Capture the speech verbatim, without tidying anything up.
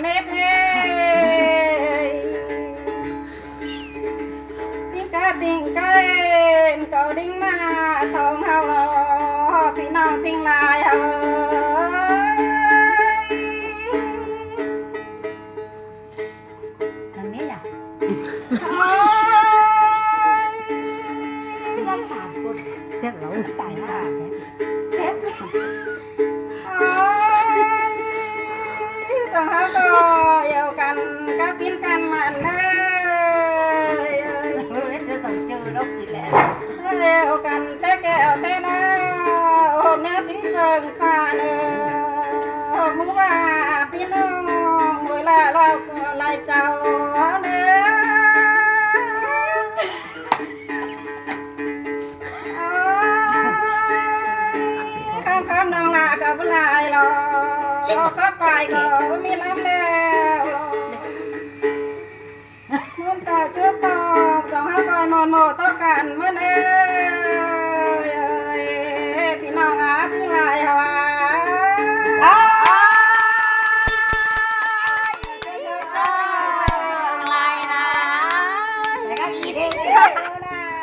เม็ดเฮ้ย ติงกาติงกาเอ็น เกาติงมาทองเฮาลอ ปี้น้องติงหลายเฮาเอย นั่นนี่ล่ะ โอ๊ย แซ่บเหรอ ตายห่า แซ่บ โอ๊ย สหายก็เอี่ยวกั๋นกับปิ้นกั๋นมันเน่อ เฮ้ย เดี๋ยวสองเจอโรคจิตแหละ เอี่ยวกั๋นแต่แก้วแต่น้ำ โฮมหน้าสิงเฟิงฟ้าเน่อ โฮมหมู่ว่าปี้น้อง โอยละลาวก็หลายเจ้าเน่อ โอ๊ย คำๆ น้องละก็บ่หลายหรอก ขอไปก็บ่มีลำแล้ว